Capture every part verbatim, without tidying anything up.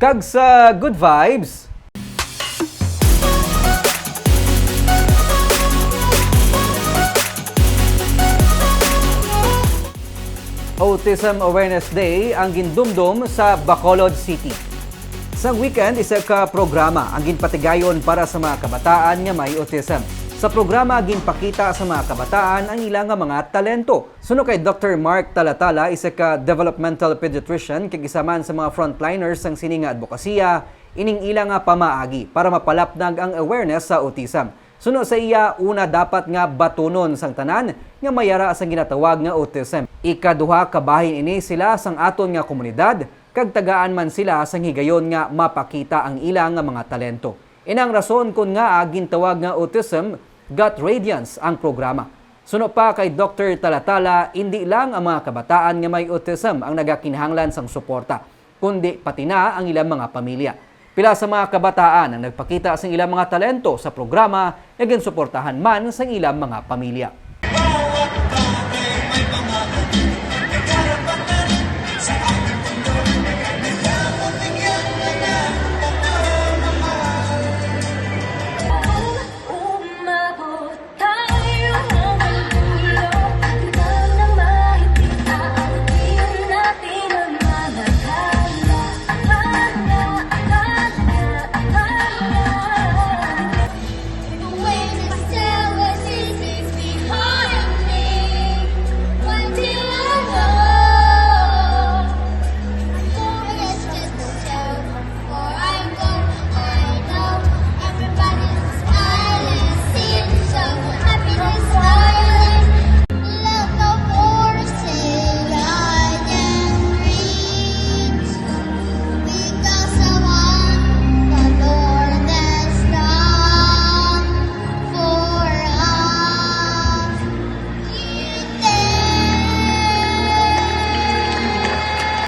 Kag sa good vibes, Autism Awareness Day ang gindumdom sa Bacolod City. Sa weekend, isa ka programa ang ginpatigayon para sa mga kabataan nga may autism. Sa programa, ginpakita sa mga kabataan ang ila nga mga talento. Suno kay Doktor Mark Talatala, isa ka developmental pediatrician kag isa man sa mga frontliners sang sini nga adbokasiya, ining ila nga pamaagi para mapalapnag ang awareness sa autism. Suno sa iya, una dapat nga batunon sang tanan nga may ara sang ginatawag nga autism. Ikaduha, kabahin ini sila sang aton nga komunidad, kag tagaan man sila sang higayon nga mapakita ang ila nga mga talento. Inang rason kon ngaa gintawag nga Autism Got Radiance ang programa. Suno pa kay Doktor Talatala, indi lang ang mga kabataan nga may autism ang nagakinahanglan sang suporta, kundi pati na ang ilang mga pamilya. Pila sa mga kabataan ang nagpakita sang ilang mga talento sa programa nga ginsuportahan man sang ilang mga pamilya.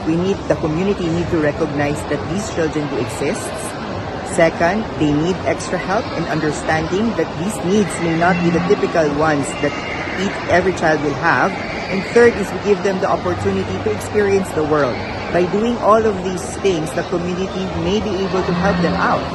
We need, the community need to recognize that these children do exist. Second, they need extra help and understanding that these needs may not be the typical ones that each, every child will have. And third is we give them the opportunity to experience the world. By doing all of these things, the community may be able to help them out.